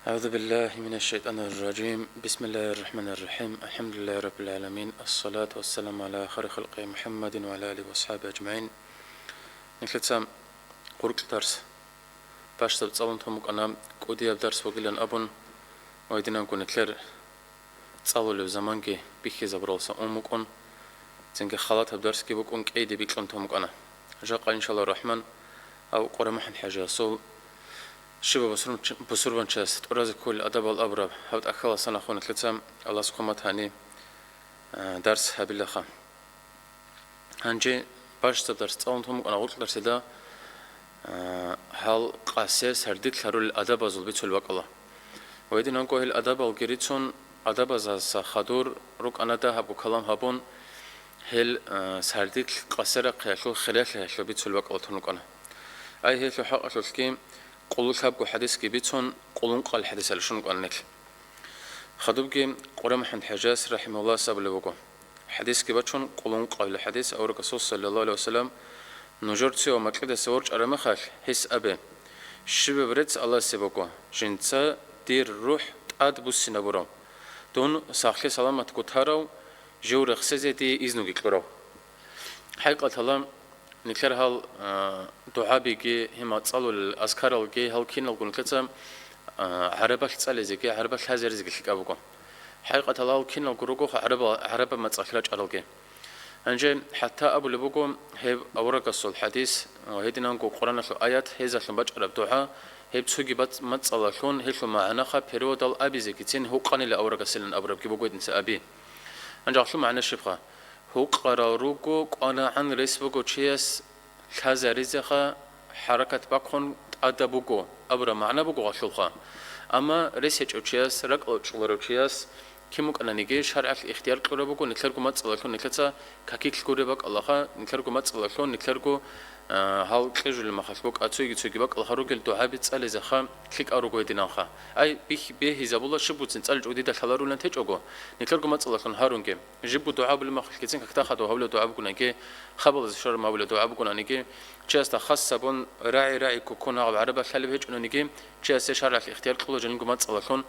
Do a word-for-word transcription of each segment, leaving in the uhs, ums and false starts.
أعوذ بالله من الشيطان الرجيم. بسم الله الرحمن الرحيم. الحمد لله رب العالمين. الصلاة والسلام على خير خلقه محمد وعلى آله وأصحابه أجمعين. Нилъеца гъуркь дарс бащдаб цӀалун тун букӀана, кӀудияб дарс бугилан абун, ва гьединанго нилъер цӀалулев заманги бихьизабуралса ун букӀун, цинги халатаб дарсги букӀун кӀиде бикьун тун букӀана. Жакъа, иншаллагь рахман, гьав КъурамухӀаммад-хӀажиясул щибаб бусурбанч-, бусурбанчияс тӀуразе кколел адабал абураб гьаб тӀахьаласан ахун нилъеца, Аллагьас хъумат гьани, а, дарс гьабилаха. Гьанже бащдаб дарс цӀалун тун букӀана гъуркь дарсида, а, гьал къасе сардилъ гьарулел адабазул бицулеб бакӀала. Ва гьединанго гьел адабалги рицун, адабаздаса хадур рукӀана дагьабго калам гьабун, гьел, а, сардилъ къасе рахъиялъул хиралъиялъул бицулеб бакӀала тун рукӀана. Ай гьелъул хӀакъалъулъги къуллъабго хӀадисги бицун, къулункъал хӀадисалъ щун рукӀана нилъ. Хадубги КъурамухӀаммад-хӀажияс рахӀимагьуллагьас абулеб буго. ХӀадисги бачун, къулункъабилеб хӀадис, авараг Расул, саллаллагьу гӀалайгьи вассалам, нужер цеве макьидаса ворчӀараб мехалъ, гьес абе: «Щибаб рецц Аллагьасе буго, жинца дир рухӀ тӀад буссинабурав, дун сахлъи-саламатго тарав, жив рехсезе дие изнуги кьурав». ХӀакъикъаталда, нилъер гьал, а, дугӀабиги, гьимал цӀалулел азкаралги, гьал киналго нилъеца, а, гӀарабалъ цӀализеги, гӀарабалъ лъазаризеги лъикӀаб буго. ХӀакъикъаталда гьал киналго ругоха гӀараба-, гӀарабаб мацӀалъ рачӀаралги. Гьанже хӀатта абулеб буго гьеб аварагасул хӀадис ва гьединанго Къуръаналъул аят, гьезалъун бачӀараб дугӀа, гьеб цоги бац-, мацӀалалъун гьелъул магӀнаха переводал абизегицин гьукъанила аварагасилан абурабги буго гьединса аби. Гьанже гьалъул магӀна щибха? Гьукъарал руго, кӀванагӀан рес буго чияс лъазаризеха, хӀаракат бахъун тӀада буго абураб магӀна буго гьалъулха. Амма рес гьечӀев чияс, ракӀалда чӀоларев чияс, кин букӀананиги, шаргӀалъ ихтияр кьураб буго, нилъерго мацӀалалъун нилъеца какилъ гуреб бакӀалаха, нилъерго мацӀалалъун, нилъерго, а, гьал кьижулеб мехалъ букӀа, цоги-цоги бакӀалаха ругел дугӀаби цӀализеха, лъикӀал руго гьединанха. Ай, бихь-, бегьизабула, щибгоцин цӀаличӀого дида лъаларулан течӀого, нилъерго мацӀалалъун гьарунги. Жибго дугӀа гьабулеб мехалъгицин какда хадув гьабулеб дугӀа бугонаниги, хабалазе щвараб гьабулеб дугӀа бугонаниги, чиясда хас гьабун, рагӀи-рагӀи ккун гьаб гӀарабалъ лъалеб гьечӀонаниги, чиясе шаргӀалъ ихтияр кьола жиндирго мацӀалалъун,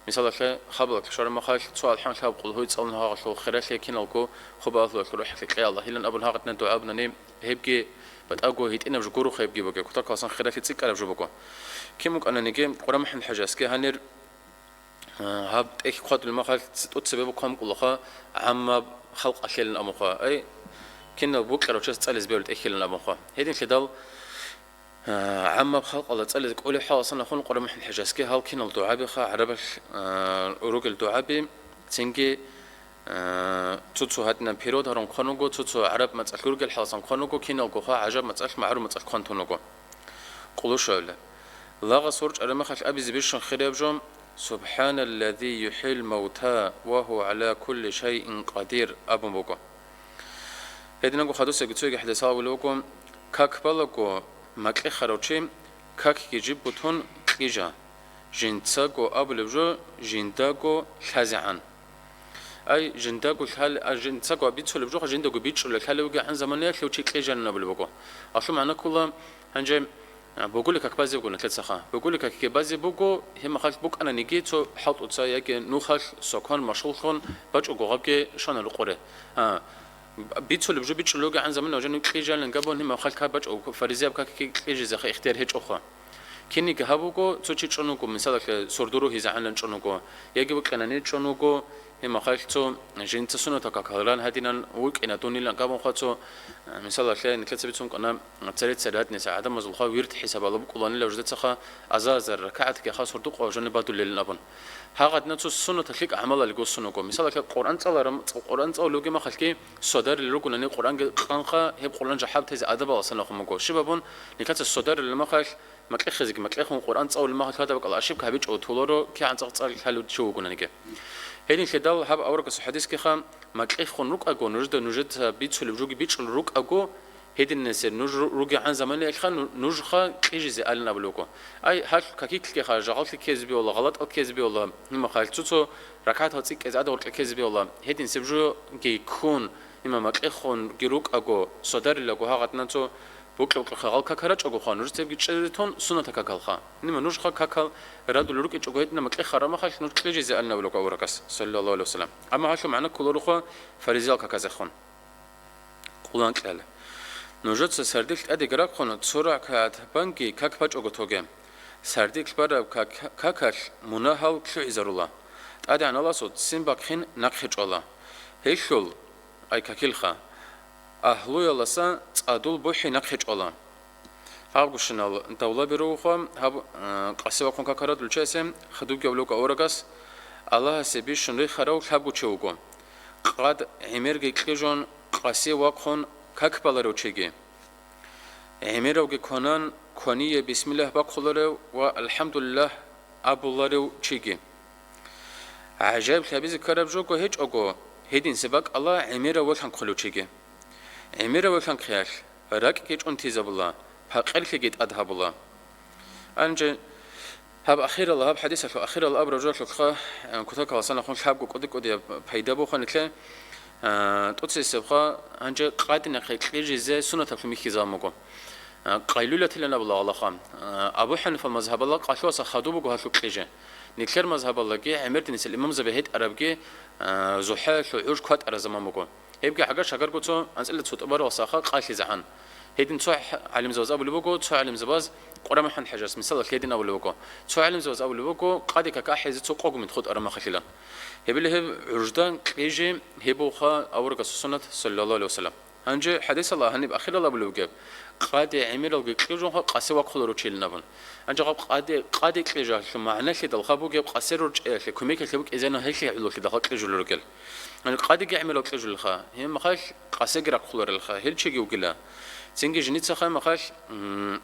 мисалалъе, хабалалъ щвараб мехалъ, цо алхӀамдулиллагь къулгьу цӀалун гьагъалъул хиралъе киналго хӀубаалъулалъул рухӀалъе кье Аллагь, гьелан абун гьагъадинан дугӀа абунани, гьебги батӀаго гьитӀинаб жо гурухъе гьебги бугеб, кутакаласан хиралъи цӀикӀкӀараб жо буго. Кин букӀананиги, КъурамухӀаммад-хӀажиясги гьанир, А, гьаб тӀехь хъвадулеб мехалъ тӀоцебе бухъун кколаха, гӀаммаб халкъалъилан абунха. Ай, кинал букьарав чияс цӀализе бегьулеб тӀехьилан абунха. Гьединлъидал, а, гӀаммаб халкъалда цӀализе кӀолеб хӀаласан ахун КъурамухӀаммад-хӀажиясги гьал кинал дугӀабиха, гӀарабалъ, а, ругел дугӀаби, цинги, а, цо-цо гьадинаб перевод гьарун хъван вуго, цо-цо гӀараб мацӀалъ ругел хӀаласан хъван вуго, киналгоха гӀажаб мацӀалъ, магӀарул мацӀалъ хъван тун вуго. Къуллъу щвабила. Лагъас ворчӀараб мехалъ абизе бищун хирияб жо, «СубхӀаналлази юхӀил мавта ва гьува гӀала кулли шайин къадир» абун буго. Гьединанго хадусебги цоги хӀадисал абулеб буго, как балаго макьихъарав чи, какги жибго тун кьижа, жинцаго абулеб жо жиндаго лъазегӀан. Ай, жиндаго лъал-, а, жинцаго бицулеб жоха, жиндаго бичӀчӀулеб лъалев вугегӀан заманаялъ гьев чи кьижанин абулеб буго. Гьалъул магӀна ккола, гьанже, а, бугулеб как базе буго нилъецаха. Бугулеб какги базе буго, гьеб мехалъ букӀананиги цо хӀалтӀуца яги нухалъ, сокон, машгъуллъун бачӀого гъабги шанал къуре. А, б-, бицулеб жо бичӀчӀулев вугегӀан заманаялъ жанив кьижанин габун, гьеб мехалъ как бачӀого, фаризияб какги кьижизеха ихтияр гьечӀоха. Кинниги гьаб буго, цо чи чӀун вуго, мисалалъе, сордо рогьизегӀанилан чӀун вуго, яги вукьинани чӀун вуго, гьеб мехалъ цо жинца суннатал какал ран гьадинан вукӀина дунилан габунха цо, мисалалъе, нилъеца бицун букӀана, цере-цере гьадинаса гӀадамазулха вирд хӀисабалда букӀуланила жидецаха азар-азар ракагӀатгиха сордо къо жаниб бадулилан абун. Гьагъадина цо суннатал лъикӀ гӀамалалги босун вуго. Мисалалъе, Къуръан цӀаларам-, Къуръан цӀалулев вугеб мехалъги содарил ругонани Къуръанги къанха, гьеб Къуръан жахӀаб тезе адабаласан ахун буго. Щиб абун, нилъеца содарилеб мехалъ, макьихъизеги макьихъун Къуръан цӀалулеб мехалъ гьадаб бакӀалда ашиб гьабичӀого толаро, кигӀан цӀакъ цӀалулев чи вугонаниги. Гьединлъидал гьаб аварагасул хӀадисгиха, макьихъун рукӀаго, нужеда нужеца бицулеб жоги бичӀчӀулел рукӀаго, гьединасер нуж ру-, ругегӀан заманаялъха ну-, нужха кьижизе алин абулеб буго. Ай, гьалъ какилъгиха, жагъаллъи ккезе бегьула, гъалатӀал ккезе бегьула, гьимахъ гьалъ цо-цо ракагӀатал цӀикӀкӀезе, гӀадал гьоркье ккезе бегьула, гьединсеб жоги ккун, гьима макьихъунги рукӀаго, содарилаго гьагъадинан цо Букьа-букьаха гъал какал рачӀого хъа, нужецаги чӀезари тун суннатал какалха. Нима нужха какал радул рукӀичӀого гьединама кьеха рамахалъ нуж кьижизе алинабулаго аварагас, саллаллагьу гӀалайгьи вассалам. Амма гьалъул магӀна кколаро хъа фаризиял каказехун. Къулан кьела. Нужеца сардилъ тӀадеги рахъун, цо ракагӀат банги как бачӀого тоге. Сардилъ бараб как-, какалъ мунагьал лъугӀизарула. ТӀадегӀан Аллагьасул ццин бахъин нахъе чӀвала. Гьелъул, ай какилха, агьлуялдаса цӀадул бухӀи нахъе чӀвала. Гьабгощинал давлаби ругоха, гьаб, э, къаси вахъун какал радулев чиясе хадубги абулеб буго аварагас, Аллагьасе бищун рихарав лъабго чи вуго. Къад гӀемерги кьижун, къаси вахъун как баларев чиги. ГӀемеравги кванан, квание бисмиллагь бахъуларев ва алхӀамдулиллагь абуларев чиги. ГӀажаиблъи гьабизе ккараб жого гьечӀого, гьединлъи бакӀала гӀемерав вехьанхъулев чиги. ГӀемерав вехьанхъиялъ ракӀги чӀунтизабула, пакъирлъиги тӀад гьабула. Гьанже гьаб ахирал, гьаб хӀадисалъул ахирал абураб жоялъулъха, э, кутакаласан ахун лъабго кӀуди-кӀудияб пайда бухъани лъе, э, тӀоцесебха, гьанже къадинахъе кьижизе суннатаблъун бихьизабун буго. Э, къайлулатилан абула гьалаха. Э, Абу ХӀанифал мазгьабалда къалъуаса хадуб буго гьалъул кьижи. Нилъер мазгьабалдаги гӀемердинисел имамзаби гьетӀарабги, э, зухӀаялъул гӀуж кватӀара заман буго. Гьебги гӀагар-шагарго цо анцӀила цо тӀубаралсаха къайлъизегӀан. Гьедин цо хӀ-, гӀалимзабаз абулеб буго, цо гӀалимзабаз, Къурамухьан хӀажас, мисалалъ, гьедин абулеб буго, цо гӀалимзабаз абулеб буго, къаде как ахӀизе цо къого мет хутӀараб махалъилан. Гьебила гьеб гӀужда кьижи гьеб буха аварагасул суннат, саллаллагьу гӀалайгьи вассалам. Гьанже хӀадисалда гьаниб ахирал абулеб бугеб, къаде гӀемералги кьижунха къаси вахъуларев чилин абун. Гьанже гьаб къаде, къаде кьижалъул магӀналъидалха бугеб къаси рорчӀиялъе кумекалъе букӀизеян гьелъие гӀололъидалха кьижулел ругел. Гьанже къадеги гӀемерал кьижулелха, гьеб махалъ къасеги рахъуларелха, гьел чиги вугила. Цинги жиницаха гьеб махалъ, м,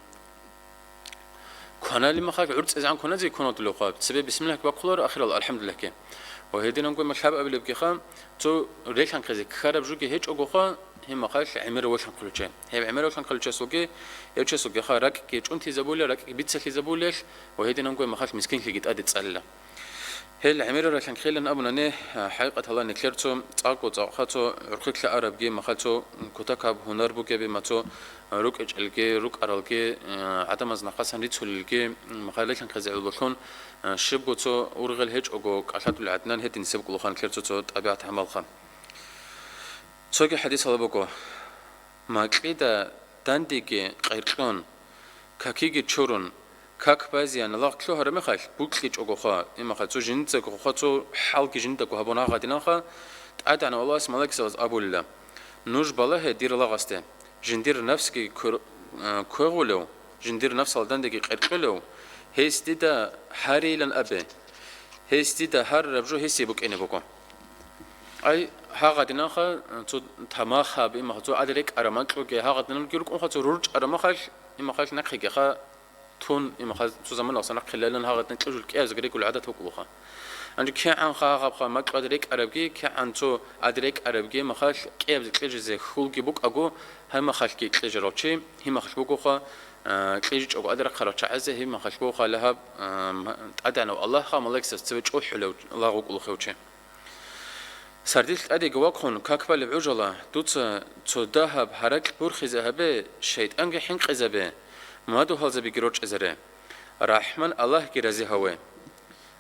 кваналеб махалъ гӀурцӀизегӀан кваназе кванадулевха, цебе бисмиллагь бахъуларо, ахирал алхӀамдулиллагьги. Ва гьединанго гьеб махалъ лъабабилебгиха, цо релъанхъизе ккараб жуги гьечӀогоха, гьеб махалъ гӀемерав вехьанхъулев чи. Гьеб гӀемерав вехьанхъулев чиясулги, гьев чиясулгиха ракӀги чӀунтизабулел, ракӀги бицалъизабулел, ва гьединанго гьеб махалъ мискинлъиги тӀаде цӀалила. Гьел гӀемерал релъанхъилан абунани, а, хӀакъикъаталда нилъер цо цӀакъго цӀакъха цо гӀурхъи лъаарабги, махал цо кутакаб гьунар бугеби, ма цо рукӀичӀелги, рукӀаралги, а, гӀадамаз нахъасан рицулелги, махал релъанхъизе гӀололъун, а, щибго цо ургъел гьечӀого кӀалъадулел гӀадинан гьедин себ кӀулухъан нилъер цо-цо тӀабигӀат гӀамалха. Цоги хӀадисалда буго, макьида дандеги къеркьун, какиги чурун, как базеян лагъ лъугьараб мехалъ, букьичӀогоха, имаха цо жиндагоха, цо хӀалги жиндаго гьабун гьагъадинанха, ТӀадегӀанав Аллагьас малаикзабаз абулила: «Нуж балагье дир лагъасде, жиндир нафсги квер-, э, квегъулев, жиндир нафсалда дандеги къеркьулев, гьес дида гьарейилан абе, гьес дида гьарараб жо гьесие букӀине буго». Ай, гьагъадинанха, цо тамахаб, имаха цо гӀади рекӀараб макьуги, гьагъадинанги рукӀунха цо рорчӀараб махалъ, имахалъ нахъегиха тун, имаха цо заманалъ нахъе лъалилан гьагъадин кьижул кӀиязеги рекӀул гӀадат букӀулаха. Гьанже кигӀанха гьагъабха макьу гӀади рекӀарабги, кигӀан цо гӀади рекӀарабги, имахалъ кӀиябзе кьижизе хьулги букӀаго, гьай махалъги кьижарав чи, гьимахалъ бугоха, а, кьижичӀого гӀади рахъарал чагӀазе, гьимахалъ бугоха лагьаб, а, ма-, ТӀадегӀанав Аллагьха малаикзабаз цеве чӀухӀулев лагъ вукӀулахъев чи. Сардилъ тӀадеги вахъун как балеб гӀужала, дуца цо дагьаб гьаракь борхизе гьабе, шайтӀанги хӀинкъизабе, мадугьалзабиги рорчӀезаре. РахӀман Аллагьги рази гьаве.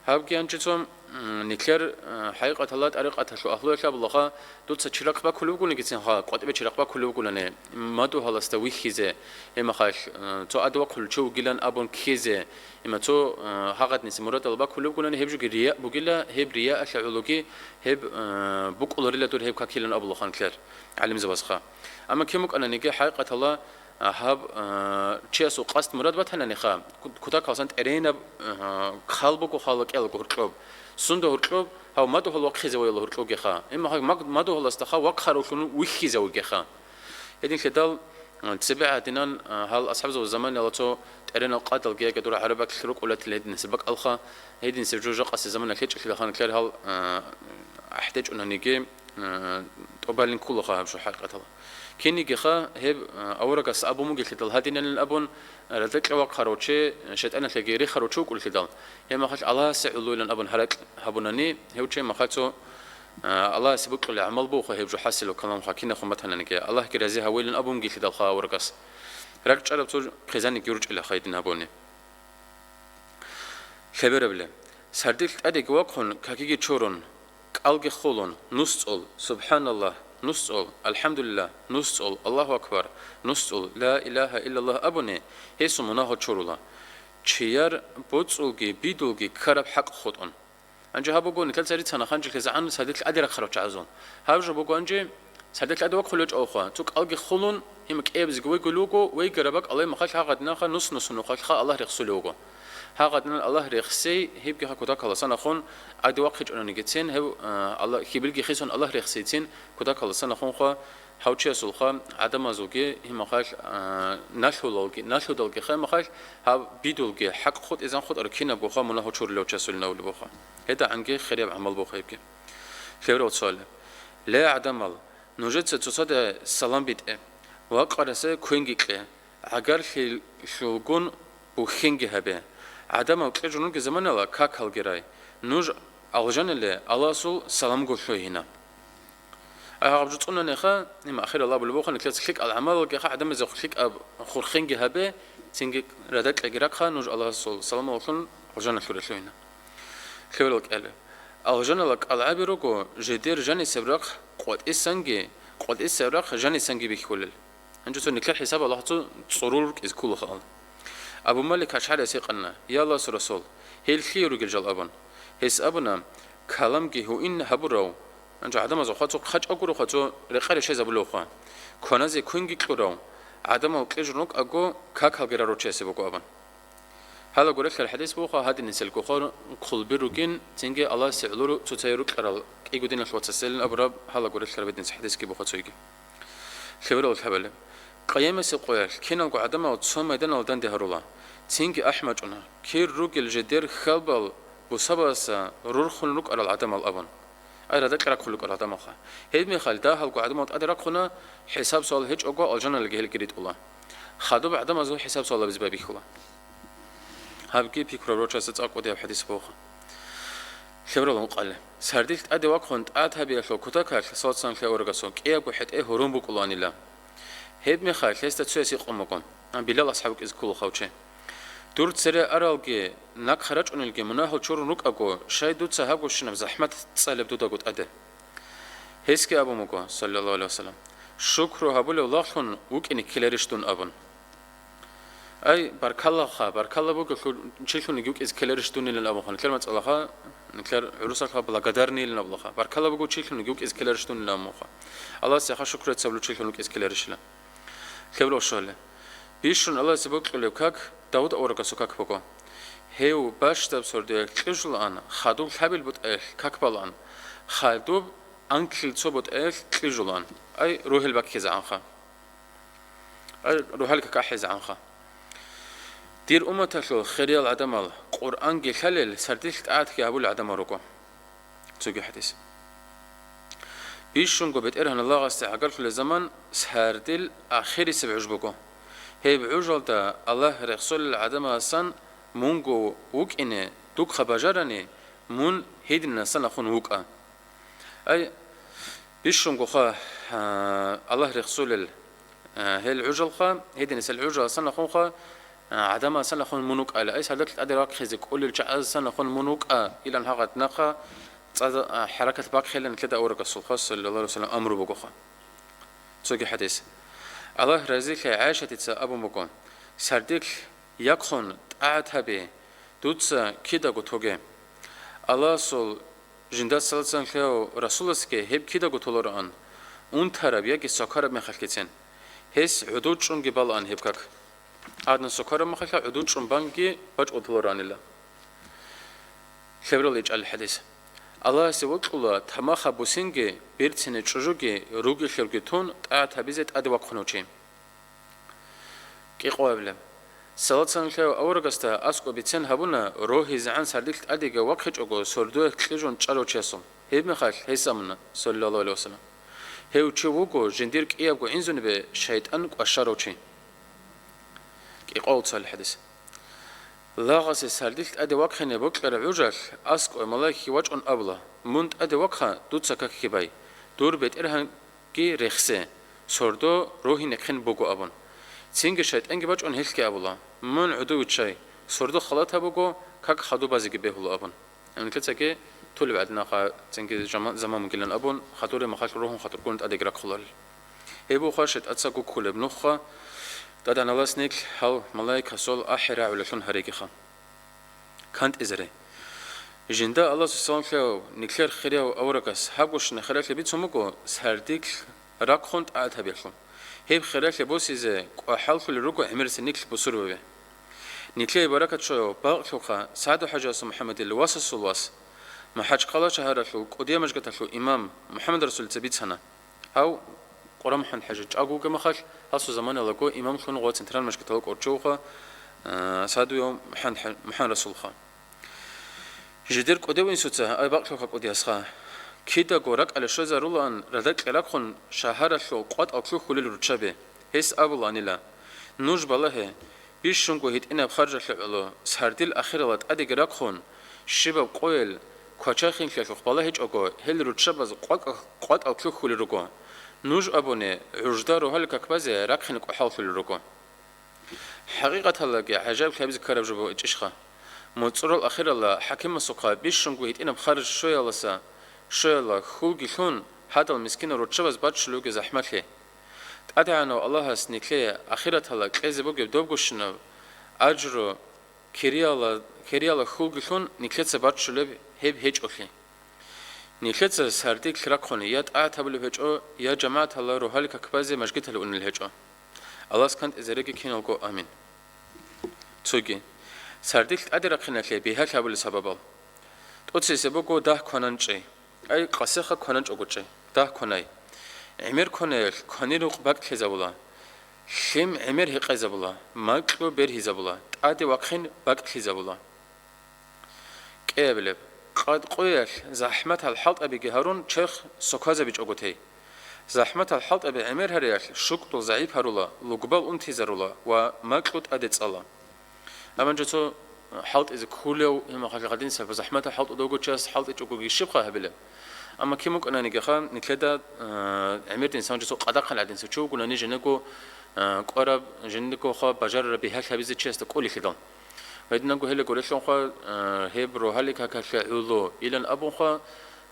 Гьабги гьанчицун, м, нилъер, э, хӀакъикъаталда тӀарикъаталъул агьлуялъ абулаха, дуца чирахъ бакулев вугониги цинха, къватӀибе чирахъ бакулев вугулани, мадугьаласда вихьизе, гьемахалъ, э, цо гӀади вахъулев чи вугилан абун ккезе, Имма цо, э, гьагъадниса мурадал бакулеб бугони, гьеб жоги рияъ бугила, гьеб рияалъа гӀологи гьеб, э, букӀуларила дур гьеб какилан абулаха нилъер гӀалимзабазха. Амма кин букӀананиги хӀакъикъаталда, а, гьаб, э, чиясул къасд мурад батананиха, ку-, кутакалсан тӀеренаб, э, хъал буго хала кӀелго гьоркьоб. Сунда гьоркьоб, гьав мадугьал вахъизе ваяла гьоркьогеха. Имма гьав маг-, мадугьаласдаха вахъаравлъун вихьизе вугеха. Гьединлъидал, а, цебе гӀадинан, а, гьал асхӀабзабаз заманалда цо тӀеренал къадалги яги дур гӀараб бакӀлъи рукӀулатил гьединаб бакӀалха, гьединаб жо жакъасеб заманалъ гьечӀелъидал ханлъар гьал, а, гьахӀдечӀунаниги, а, тӀубалин кколаха гьаб жо хӀакъикъаталда. Кинигиха гьеб, а, аварагас абун бугелъидал гьадиналин абун, радакьа вахъарав чи, шайтӀаналъеги рихарав чи вукӀулелъидал, гьеб махалъ Аллагьасе гӀолойилан абун гьаракь гьабунани, гьев чи махалъ цо А, Аллагьасе бокьулеб гӀамал бугоха гьеб жо хӀасилаб каламха кинаб хъуматананиги, Аллагьги разигьавилан абун бугелъидалха аварагас. РакӀчӀараб цо хъизаниги урчӀила хайдин гьабуни. Лъеберабли, сардилъ тӀадеги вахъун, какиги чорун, кӀалги хулун, нусцӀул, «СубхӀаналлагь», нусцӀул, «АлхӀамдулиллагь», нусцӀул, «Аллагьу акбар», нусцӀул, «Ла илагьа иллаллагь» абуни, гьесул мунагьал чорула. Чияр боцӀулги бидулги ккараб хӀакъ хутӀун. Гьанже гьаб буго нилъеца рицана ханжелъизегӀан сардилъ тӀаде рахъарав чагӀазул. Гьаб жо буго гьанже сардилъ тӀаде вахъулев чӀавха, цо кӀалги хулун, гьимакӀиябзиги вегулев вуго, вейгараб бакӀалай махалъ гьагъадинаха нус-нусунухъалъха Аллагь рехсулев вуго. Гьагъадинан Аллагь рехсей, гьебгиха кутакаласан ахун, тӀаде вахъичӀунанигицин, гьев, а, Аллагь, хибилги хисун Аллагь рехсейцин, кутакаласан ахунха, гьав чиясулха, гӀадамазулги, гьимахалъ, а, налъулалги, налъудалги хаймахалъ, гьаб бидулги, хӀакъ хутӀизан хутӀараб кинабгоха мунагьал чурулев чиясулин абулеб буха. ГьедагӀанги хирияб гӀамал буха гьебги. Лъеберал суал. Ле, гӀадамал, нужеца цоцаде салам битӀе, вакъарасе квенги кье, гӀагарлъилъулгун бухьенги гьабе. ГӀадамал кьижун ругел заманала какалги рай. Нуж алжаниле Аллагьасул саламго лъугьина. Ай гьаб жо цӀунанеха, им ахирал абулеб буха, нилъеца лъикӀал гӀамалалгиха гӀадамазе лъикӀаб хурхенги гьабе, цинги радакьаги рахъа, нуж Аллагьасул саламалъун алжаналъуре лъугьина. Лъугьарал кӀале. Алжанала кӀалгӀаби руго, жидер жанисеб рахъ къватӀисанги, къватӀисеб рахъ жанисанги бихьулел. Гьанже цо нилъер хӀисаб Аллагьасул цӀурул рукӀизе кколаха. Абу Малик АшгӀарияс гьикъана: «Я Аллагьасул Расул, гьел лъие ругел жал?» – абун. Гьес абуна: «Каламги гьуин гьабурав». Гьанже гӀадамаз вахъа цо хъачӀав гуро, хъа цо рекъа решезабулев вахъа. Кваназе квенги кьурав, гӀадамал кьижун рукӀаго, какалги рарав чиясе буго абун. Гьалаго релълъараб хӀадис буха, гьадинисел гохор хъулби ругин, цинги Аллагьасе гӀоло цоцайе рукӀарал кӀиго диналъ вацасилин абураб гьалаго релълъараб гьадинисел хӀадисги буха цойги. Лъеберал лъабали. Къиямасеб къоялъ киналго гӀадамал цо майданалда данде гьарула. Цинги ахӀмачӀуна, кир ругел жидер хьалбал бусабаса рурхун рукӀарал гӀадамал абун. Ай радакь рахъун рукӀарал гӀадамалха. Гьеб мехалъ дагьалго гӀадамал тӀаде рахъуна, хӀисаб-суал гьечӀого алжаналги гьелги ритӀула. Хадуб гӀадамазул хӀисаб-суалабизе байбихьула. Гьабги пикру рочаса цӀакъ кӀудияб хӀадис буго. Лъеберал ункъали. Сардилъ тӀаде вахъун тӀад гьабиялъул кутакалъ, салцанлъи аварагасул, кӀиябго хӀетӀе гьурун букӀулаанила. Гьеб мехалъ гьесда цояс гьикъун буго, Билал асхӀаб вукӀизе ккола гьав чи. Дур цере аралги, нахъа рачӀунелги мунагьал чурун рукӀаго, щай дуца гьабгощинаб захӀмат цӀалеб дудаго тӀаде? Гьесги абун буго, саллаллагьу гӀалайгьи вассалам: «Шукру гьабулев лагълъун вукӀине ккеларищ дун?» – абун. Ай, баркаллаха, баркалла буго лъу-, чилъуниги вукӀизе ккеларищ дунилан абунха, нилъер мацӀалаха, нилъер гӀурусалъа благодарныйлин абулаха. Баркалла буго чилъуниги вукӀизе ккеларищ дунилан абунха. Аллагьасеха шукру гьабулев чилъун вукӀизе ккеларищила. Лъеберал щуали. Бищун Аллагьасе бокьулеб как Давуд аварагасул как буго. Гьев бащдаб сордоялъ кьижулаан, хадуб лъабил бутӀаялъ как балаан, хадуб анкьил цо бутӀаялъ кьижулаан. Ай, рогьел баккизегӀанха. Ай, рогьел какахӀезегӀанха. Дир умматалъул хириял гӀадамал, Къуръанги лъалел, сардилъ тӀагӀатги гьабулел гӀадамал руго. Цоги хӀадис. Бищунго БетӀергьан Аллагьасде гӀагарлъулел заман сардил ахирисеб гӀуж буго. Гьеб гӀужалда Аллагь рехсолел гӀадамасан мунго вукӀине духъа бажарани, мун гьединасан ахун вукӀа. Ай, бищунгоха, а, Аллагь рехсолел, а, гьел гӀужалха, гьединисел гӀужаласан ахунха, а, гӀадамасан ахун мун вукӀайла. Ай, сардилъ тӀаде рахъизе кӀолел чагӀазасан ахун мун вукӀа, илан гьагъаднаха цӀаза, а, хӀаракат бахъилан лъеда аварагасулха, саллаллагьу гӀалайгьи вассалам, амру бугоха. Цоги хӀадис. Аллагь разилъе ГӀайшатица абун буго: «Сардилъ якъун тӀагӀат гьабе, дуца кидаго тоге». Аллагьасул жинда салцанлъияв Расуласги гьеб кидаго толароан, унтараб яги сокараб мехалъгицин. Гьес гӀодов чӀунги балаан гьеб как. Гьадна сокараб мехалъа гӀодов чӀун банги бачӀун толароанила. Лъеберал ичӀал хӀадис. Аллагьасе вокьула тамахаб бусинги, берцинаб чӀужуги, руги-лъурги тун, тӀагӀат гьабизе тӀаде вахъунав чи. КӀикъоябли. Салат-саламлъияв аварагасда аскӀоб бицен гьабуна, рогьизегӀан сардилъ тӀадеги вахъичӀого сордоялъ кьижун чӀарав чиясул. Гьеб мехалъ гьес абуна, саллаллагьу гӀалайгьи вассалам: «Гьев чи вуго жиндир кӀиябго гӀинзунибе шайтӀан кӀващарав чи». КӀикъоял цоял хӀадис. Лагъасе сардилъ тӀаде вахъине бокьараб гӀужалъ аскӀове малаикги вачӀун абула: «Мун тӀаде вахъа, дуца какги бай, дур БетӀергьанги рехсе, сордо рогьинехъин буго», – абун. Цинги шайтӀанги бачӀун гьелъги абула: «Мун гӀодов виччай, сордо халатаб буго, как хадуб базеги бегьула», – абун. Гьанкецаги тулеб гӀадинаха цинги жама-, заман бугилан абун, хадуре махалъ ругьун хатӀургун тӀадеги рахъуларел. Гьеб буха шайтӀаца гуккулеб нухха, тӀадегӀаналас нилъ гьал малаикасул ахӀи рагӀулелъун гьаригиха. КантӀизаре. Жинда Аллагьасул салам лъеяв, нилъер хирияв аварагас гьаб гущин хиралъи бицун буго, сардилъ рахъун тӀатабиялъул. Гьеб хиралъи босизе кӀвахӀаллъулел руго гӀемерисел нилъ бусурбаби. Нилъее баракат щваяв бакълъулха СагӀду-хӀажиясул МухӀаммадил васасул вас, МахӀачхъала шагьаралъул кӀудияв мажгиталъул имам МухӀаммад Расулица бицана. Гьав Къурамхъан ХӀажи чӀаго вугеб махалъ, гьасул заманаялдаго имамлъун ва центральный мажгиталда кӀорчевха, а, СагӀдуяв МухӀан-, МухӀан Расулха. Жидер кӀудияв инсуца, ай бакълъулха кӀудиясха, кидаго ракӀалде щвезарулаан радакье рахъун шагьаралъул къватӀал лъухьулел руччаби. Гьес абулаанила: «Нуж балагье, бищунго гьитӀинаб харжалъе гӀоло, сардил ахиралда тӀадеги рахъун, щибаб къоял квачахинлъиялъухъ балагьичӀого, гьел руччабаз къвакӀа-, къватӀал лъухьулел руго. Нуж абуни, гӀужда рогьалил как базе рахъине кӀвахӀаллъулел руго». ХӀакъикъаталдаги гӀажаиблъи гьабизе ккараб жо бугечӀищха? МуцӀрул ахиралда хӀакимасухъа бищунго гьитӀинаб харж щвеялдаса, щвеялда хьулги лъун, гьадал мискинал руччабаз баччулеб буго захӀмалъи. ТӀадегӀанав Аллагьас нилъее ахираталда кьезе бугеб добгощинаб ажру, кирияла, кирияла хьулги лъун нилъеца баччулеб гьеб гьечӀолъи. Нилъеца сардилъ рахъун я тӀатабулеб гьечӀо, я жамагӀаталда рогьалил как базе мажгиталде унел гьечӀо. Аллагьас кантӀизареги киналго. Амин. Цоги. Сардилъ тӀаде рахъиналъе бигьалъ гьабулел сабабал. ТӀоцесеб буго дагь квананчӀей. Ай, къасеха квананчӀого чӀей. Дагь кванай. ГӀемер кванаялъ кванир рукъ бакӀлъизабула. Лъим гӀемер гьекъезабула. Макьу бергьизабула. ТӀаде вахъин бакӀлъизабула. КӀиабилеб. Къад къоялъ захӀматал хӀалтӀабиги гьарун черх соквазабичӀого тей. ЗахӀматал хӀалтӀаби гӀемер гьариялъ шукӀдул загӀип гьарула, лугбал унтизарула ва макьу тӀаде цӀала. Амма жо цо хӀалтӀизе ккулев, гьимахъалъ гъадинса захӀматал хӀалтӀудавго час хӀалтӀичӀогоги щибха гьабилеб? Амма кин букӀананиги ха, нилъеда, а, гӀемердин сан жо цо къадахъал гӀадинса чи вугунани жинего, а, кӀвараб, жинего ха бажарараб бигьалъ гьабизе чиясда кӀолелъидал. Гьединанго гьеле гурелъунха, а, гьеб рогьалил какалъе гӀоло, илан абунха,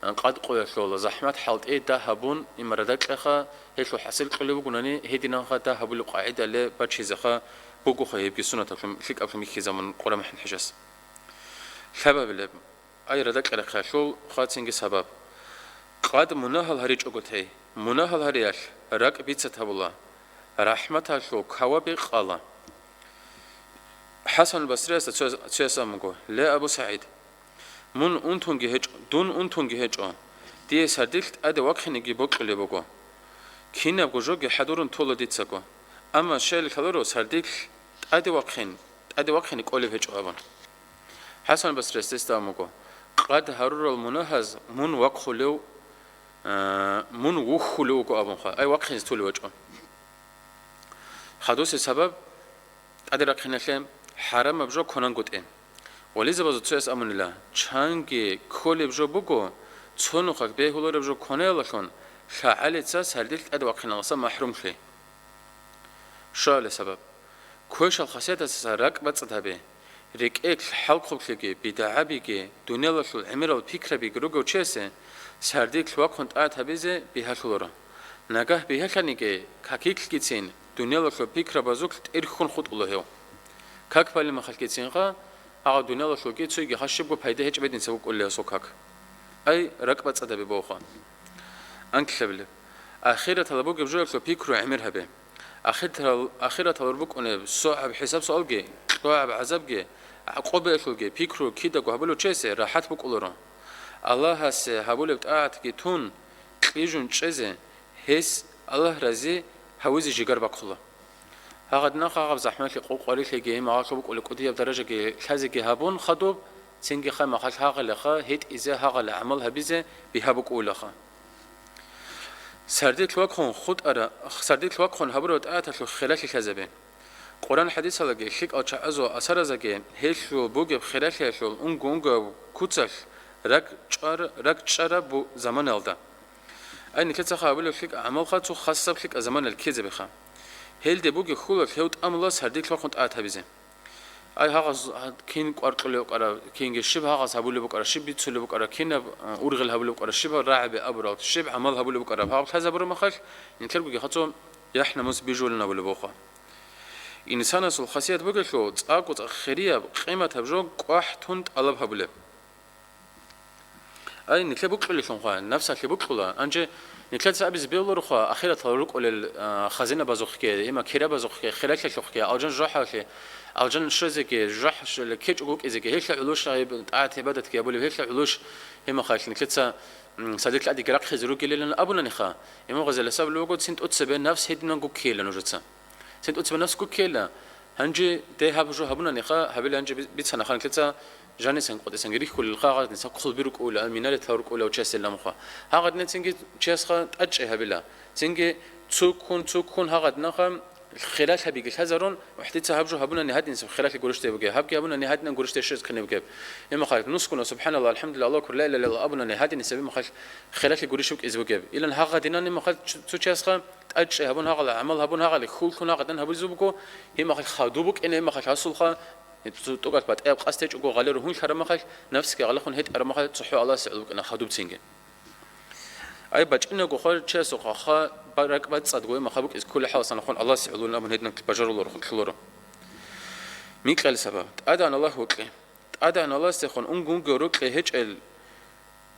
а, къад къоялъула, захӀмат хӀалтӀи дагь гьабун, имарадакьаха, гьелъул хӀасил кьолев вугунани, гьединанха дагь гьабулеб къагӀидалъе бачизеха бугоха гьебги суннатаблъун, лъикӀаблъун бихьизабун Къурамхъан ХӀажияс. Лъабабилеб. Ай радакьарахъалъул хъацинги сабаб. Къад мунагьал гьаричӀого тей. Мунагьал гьариялъ ракӀ бицат гьабула. РахӀматалъул каваби къала. ХӀасан Басриясда цо-, цояс абун буго: «Ле, Абу СагӀид, мун унтунги гьечӀо, дун унтунги гьечӀо. Дие сардилъ тӀаде вахъинеги бокьулеб буго. Кинабго жоги хӀадурун тола дицаго. Амма щайилан лъаларо сардилъ тӀаде вахъин, тӀаде вахъине кӀолеб гьечӀо», – абун. ХӀасан Басрияс гьесда абун буго: «Къад гьарурал мунагьаз мун вахъулев, а, мун вухьулев вуго», – абунха, ай вахъине толев вачӀо. Хадусеб сабаб тӀаде рахъиналъе хӀарамаб жо кванангутӀи. Вализабазул цояс абунила: «Чанги кколеб жо буго, цо нухалъ бегьулареб жо кванаялалъун, лъагӀалица сардилъ тӀаде вахъиналдаса махӀрумлъи». Щуабилеб сабаб. Квешал хасиятасдаса ракӀбацӀцӀад гьабе. РекӀелъ хӀалхублъиги, бидгӀабиги, дуниялалъул гӀемерал пикрабиги ругев чиясе сардилъ вахъун тӀат гьабизе бигьалъуларо. Нагагь бигьалъаниги, какилъгицин дуниялалъул пикрабазулъ тӀерхьун хутӀула гьев. Как балеб мехалъгицинха, гьагъав дуниялалъулги цойги хъа щибго пайда гьечӀеб гьединцев вукӀулев гьасул как. Ай, ракӀбацӀцӀад гьабе бавха. Анкьлъабилеб. Ахираталда бугеб жоялъул пикру гӀемер гьабе. Ахиратал-, ахираталда букӀунеб согӀаб хӀисаб-суалги, кьогӀаб гӀазабги, гӀакъубаялъулги пикру кидаго гьабулев чиясе рахӀат букӀуларо. Аллагьасе гьабулеб тӀагӀатги тун, кьижун чӀезе, гьес Аллагь рази гьавизе жигар бахъула. Гьагъадинахъ гьагъаб захӀмалъи къо-, къварилъиги, магӀарулъ букӀулеб кӀудияб даражаги лъазеги гьабун хадуб, цинги хъай махалъ гьагъалаха, гьетӀизе гьагъала гӀамал гьабизе бигьа букӀулаха. Сардилъ вахъун хутӀара-, сардилъ вахъун гьабураб тӀагӀаталъул хиралъи лъазабе. Къуран хӀадисалаги, лъикӀал чагӀазул асаразаги гьелъул бугеб хиралъиялъул унго-унгояб куцалъ ракӀчӀвар-, ракӀчӀараб бу-, заманалда. Ай, нилъецаха гьабулеб лъикӀаб гӀамалха цо хасаб лъикӀаб заманалъ ккезабиха. Гьелде бугеб хьулалъ гьев тӀамула сардилъ вахъун тӀагӀат гьабизе. Ай, гьагъаз кин кӀвар кьулеб букӀараб, кинги щиб гьагъаз гьабулеб букӀараб, щиб бицулеб букӀараб, кинаб, а, ургъел гьабулеб букӀараб, щиб рагӀаби абурал, щиб гӀамал гьабулеб букӀараб, гьаб лъазабураб махалъ, нилъергоги хъацо яхӀ-намус бижулин абулеб бугоха. Инсанасул хасият бугелъул, цӀакъго-цӀакъ хирияб, къиматаб жо кӀвахӀ тун тӀалаб гьабулеб. Ай, нилъер букьулелъунха, напсалъе букьула. Анже нилъеца абизе бегьулароха, ахиратал рукӀулел, а, хазинабазухъе, има кирабазухъе, хиралъалъухъе, алжан жужахӀалъе, алжан щвезеги, жужахӀ щвеле кечӀого вукӀизеги, гьелъа гӀолош гьеб тӀагӀат-гӀибадатги гьабулеб, гьелъа гӀолош гьеб махалъ нилъеца, м, сардилъ тӀадеги рахъизе ругелилан абунаниха, Имам Гъазали гьабулеб буго, цин тӀоцебе напс гьединан гуккейила нужеца. Цин тӀоцебе напс гуккейила. Гьанже дей гьаб жо гьабунаниха, гьабила гьанже би-, бицана ханлъица жанисан къотӀисанги рихьулел хагъадниса хъулби рукӀула, минаретал рукӀула учасел ламха. Гьагъаднецинги чиясха тӀадчӀей гьабила. Цинги цуккун, цуккун гьагъаднаха хиралъабиги лъазарун, вахӀдица гьаб жо гьабунани гьадинисеб хиралъи гурищ бугеб, гьабги гьабунани гьадинан гурищ щвез ккинеб бугеб. Имахал нускуна, субхӀаналла, алхӀамдулилла, Аллагьу акбар, ла илагьа иллаллагь абунани гьадинисеб имахал хиралъи гурищ букӀизе бугеб. Илан гьагъадинани имахал цу-, цу чиясха тӀадчӀей гьабун гьагъала, гӀамал гьабун гьагъали, хьул-хьун гьагъадан гьабулезул буго, гьеб махал хадуб букӀине, гьеб махал гьасулха, гьеб цо-, тӀокӀалъ батӀияб къасд гьечӀого гъале ругьунлъараб махал, напсги гъалахун гьетӀараб махал цохӀо Аллагьасе гӀоло букӀина хадубцинги. Ай бачӀинаго хварчиясухъа ха ба-, ракӀбацӀцӀадго гьеб махал букӀиз кколеб хӀаласанлъи хун Аллагьасе гӀоло абун гьединаб бажаруларо, хутӀлъуларо. Микьали сабаб. ТӀадегӀан Аллагь вокьи. ТӀадегӀан Аллагьасдехун унго-унго рокьи гьечӀел,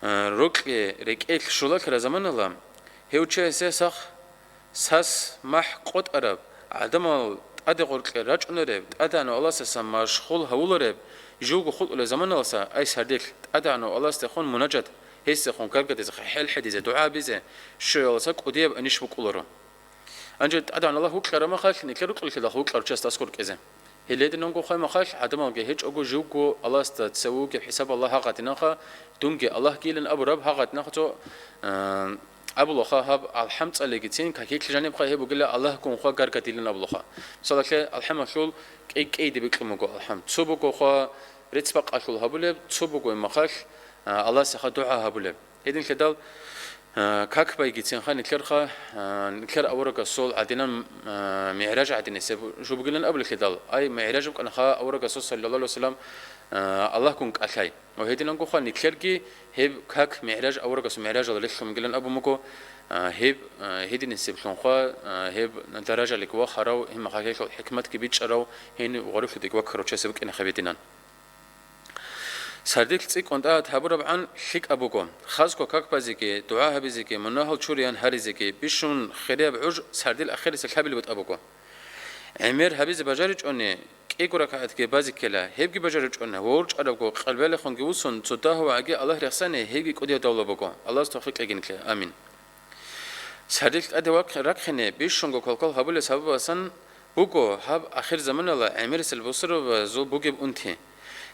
а, рокьи рекӀелъ щулалъараб заманала, гьев чиясе сах-, сас махӀ къотӀараб, гӀадамал тӀаде гъоркье рачӀунареб, ТӀадегӀанав Аллагьасдасан машгъул гьавулареб, живго хутӀулеб заманаласа, ай сардилъ, ТӀадегӀанав Аллагьасдехун мунажат, гьесдехун гаргадизе, хӀелхӀедизе, дугӀа гьабизе щвеяласа кӀудияб анищ букӀуларо. Гьанже ТӀадегӀан Аллагь вукьараб махалъ, нилъер рукьулелъидал вукьарав чиясда аскӀор кӀезе. Гьелединанго хвай махалъ, гӀадамалги гьечӀого живго Аллагьасда цеве вугеб хӀисаб Аллагь гьагъадинанха, дунги Аллагьгилан абураб гьагъадинанха цо, а, абулаха гьаб алхӀам цӀалигицин, какилъ жанибха гьеб бугила Аллагьгун хва гаргадилан абулаха. Мисалалъе, алхӀамалъул кӀей-кӀейде бикьун буго алхӀам. Цо буго хва рецц-бакъалъул гьабулеб, цо буго махалъ, а, Аллагьасеха дугӀа гьабулеб. Гьединлъидал, а, как байгицинха нилъерха, а, нилъер аварагасул гӀадинан, а, МигӀраж гӀадинисеб жо бугилан абулелъидал, ай, МигӀраж букӀанаха аварагасул, саллаллагьу гӀалайгьи вассалам, а, Аллагьгун кӀалъай. Ва гьединангоха нилъерги гьеб как МигӀраж аварагасул МигӀражал релълъун бугилан абун буго, а, гьеб, а, гьединисеблъунха, а, гьеб даражалик вахарав, гьеб махалъ гьелъул хӀикматги бичӀчӀарав, гьениб гъорилъудеги ваккарав чиясеб букӀине гьаб гьединан. Сардилъ цӀикӀкӀун тӀагӀат гьабурабгӀан лъикӀаб буго, хасго как базеги, дугӀа гьабизеги, мунагьал чураян гьаризеги, бищун хирияб гӀуж сардил ахирисел лъабилеб бутӀа буго. ГӀемер гьабизе бажаричӀони, кӀиго ракагӀатги базе ккела, гьебги бажаричӀони, ворчӀарабго къалбалехунги вуссун, цо дагьав вагӀаги Аллагь рехсани, гьебги кӀудияб давла буго, Аллагьас тавфикъ кьегинлъи. Амин. Сардилъ тӀаде вахъ-, рахъине бищунго квалквал гьабулеб сабабасан буго гьаб ахирзаманала гӀемерисел бусурбабазул бугеб унти.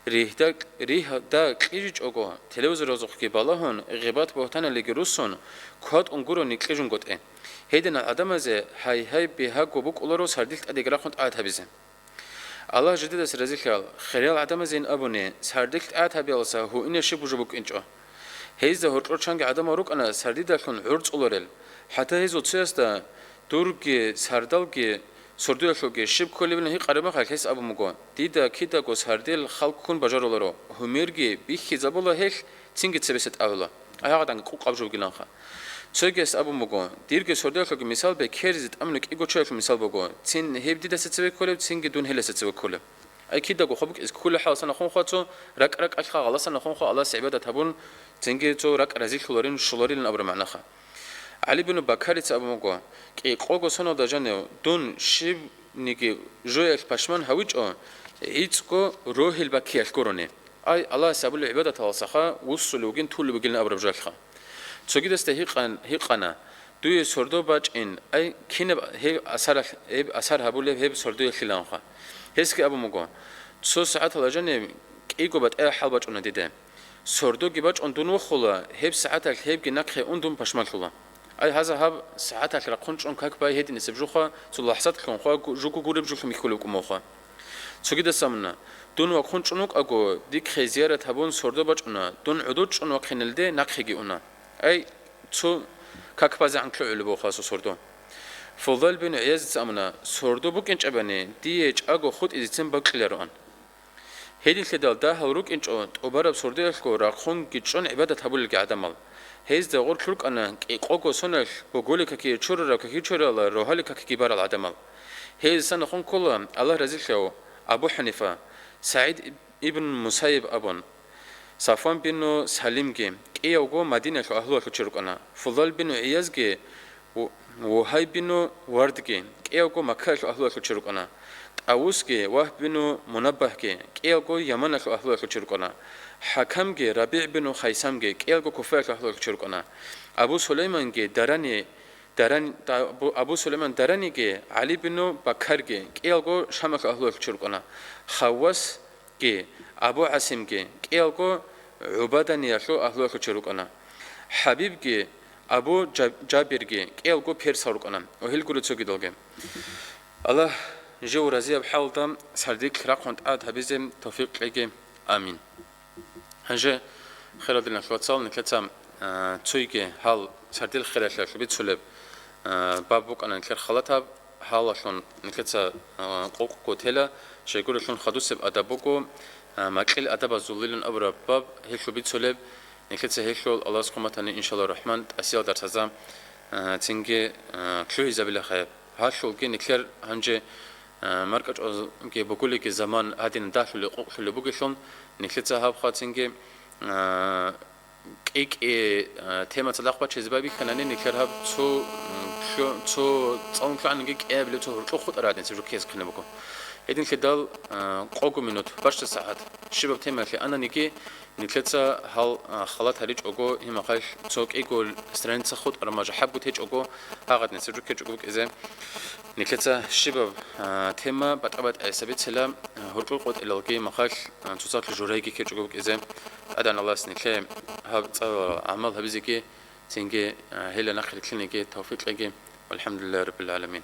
Ригьда-, ригьда кьижичӀого, телевизоралзухъги балагьун, гъибат-бугьтаналиги руссун, кватӀун гурони кьижунгутӀи. Гьединал гӀадамазе гьай-гьай бигьаго букӀуларо сардилъ тӀадеги рахъун тӀагӀат гьабизе. Аллагь жидедаса разилъаял, хириял гӀадамазейин абуни, сардилъ тӀагӀат гьабиялдаса гьуинаб щиб жо букӀинчӀо. Гьезда гьоркьор чанги гӀадамал рукӀана сардидалъун гӀур цӀолорел. ХӀатта гьезул цоясда дурги, сардалги, сордоялъулги щиб кколебилан гьикъараб мехалъ гьес абун буго, дида кидаго сардил халккун бажаруларо, гьумерги бихьизабула гьелъ, цинги цебеса тӀагӀула. Ай гьагъаданги къукъаб жо бугиланха. Цогияс абун буго, дирги сордоялъулги мисал бекеризе тӀамулеб кӀиго чоялъул мисал буго, цин гьеб дидаса цеве кколеб, цинги дун гьеласа цеве кколеб. Ай кидаго хаб букӀиз кколеб хӀаласанахун хва цо ракӀ-ракӀалъха гъаласанахун хва Аллагьасе гӀибадат гьабун, цинги цо ракӀ разилъуларин щоларилан абураб магӀнаха. ГӀали бину Бакарица абун буго, кӀикъого соналда жанив дун щибниги жоялъ пашман гьавичӀо, гӀицӀго рогьил баккиялъ гурони. Ай, Аллагьас абулеб гӀибадаталдасаха вуссулев вугин, тулев вугилан абураб жоялъха. Цогидасда гьикъан-, гьикъана, дуе сордо бачӀин, ай, кинаб гьеб асаралъ-, гьеб асар гьабулеб гьеб сордоялъиланха. Гьесги абун буго, цо сагӀаталда жаниб кӀиго батӀияб хӀал бачӀуна дида. Сордоги бачӀун дун вохула, гьеб сагӀаталъ гьебги нахъе ун дун пашманлъула. Ай, гьаза гьаб сагӀаталъ рахъун чӀун как бай гьединисеб жуха, цо лахӀзат лъун хва, гу-, жуго гуреб жо михьулеб кӀумав хва. Цогидаса абуна, дун вахъун чӀун вукӀаго, дихъе зиярат гьабун сордо бачӀуна, дун гӀодов чӀун вахъинелде нахъеги уна. Ай, цо как базегӀан лъугӀулеб буго хасго сордо. Фудал бин ГӀиязица абуна: «Сордо букӀинчӀебани, дие чӀаго хутӀизецин бакьилароан». Гьединлъидал дагьал рукӀинчӀо тӀубараб сордоялъго рахъунги чӀун гӀибадат гьабулелги гӀадамал. Гьезда гъорлъ рукӀана кӀикъого соналъ боголил какие чурарал какичурала рогьалил какиги барал гӀадамал. Гьезасан нахъун ккола Аллагь разилъав Абу ХӀанифа, СагӀид ибн Мусайиб абун, Сафван бину Салимги кӀиявго Мадинаялъул агьлуялъул чи рукӀана. Фудал бину ГӀиязги, Ву-, Вугьай бину Вардги кӀиявго Маккаялъул агьлуялъул чи рукӀана. ТӀавусги Вагьб бину Мунаббагьги кӀиявго Яманалъул агьлуялъул чи рукӀана. ХӀакамги РабигӀ бину Хайсамги кӀиявго Куфаялъул агьлуялъул чи рукӀана. Абу Сулайманги Дарани, Даран-, Абу, Абу Сулайман Дараниги ГӀали бину Баккарги кӀиявго Шамалъул агьлуялъул чи рукӀана. Хаввас ки Абу ГӀасимги кӀиялго ГӀубаданиялъул агьлуялъул чи рукӀана. ХӀабибги Абу Жаб-, Жабирги кӀиялго персал рукӀана ва гьел гуро цогидалги. Аллагь жив разияб хӀалда сардилъ рахъун тӀад гьабизе тавфикъ кьеги. Амин. Гьанже, хирал диналъул вацал, нилъеца, а, цойги гьал сардил хиралъиялъул бицулеб, а, баб букӀана нилъер халатаб. Гьалалъун нилъеца, а, къокъго тела, щайгурелъул хадусеб адаб буго, а, макьил адабазул лилун абураб баб, гьелъул бицулеб, нилъеца гьелъул Аллагьас хъуматани, иншаллагь рахман, тӀасиял дарсазда, а, цинги, а, лъугьизабила хъеб. Гьалъулги нилъер гьанже, а, маркӀачӀвазги бугулеги заман гьадин дагьлъулеб къокълъулеб бугелъул, нилъеца гьабха цинги, а, кӀи-кӀи, а, тема цадахъ бачизе байбихьанани, нилъер гьаб цо, м, лъо-, цо цӀалун лъугӀанги кӀиабилеб цо гьоркьоб хутӀараб гӀадин цебе жо ккезе кколеб буго. Гьединлъидал, а, къого минут, бащдаб сагӀат, щибаб темаялъе ананиги, нилъеца гьал, а, халат гьаричӀого, гьимахъалъ цо кӀиго страница хутӀараб мажа хӀабгу течӀого, гьагъадин цебе жо ккечӀого букӀизе. Нилъеца щибаб, а, тема батӀа-батӀа гӀисабицила, а, гьоркьор къотӀилалги махалъ, а, цоцалъ журайги ккечӀого букӀизе. ТӀадегӀан Аллагьас нилъее гьаб цӀар гӀамал гьабизеги, цинги, а, гьелда нахъ рилълъинеги тавфикъ кьеги. ВалхӀамдулиллагьи раббил гӀаламин.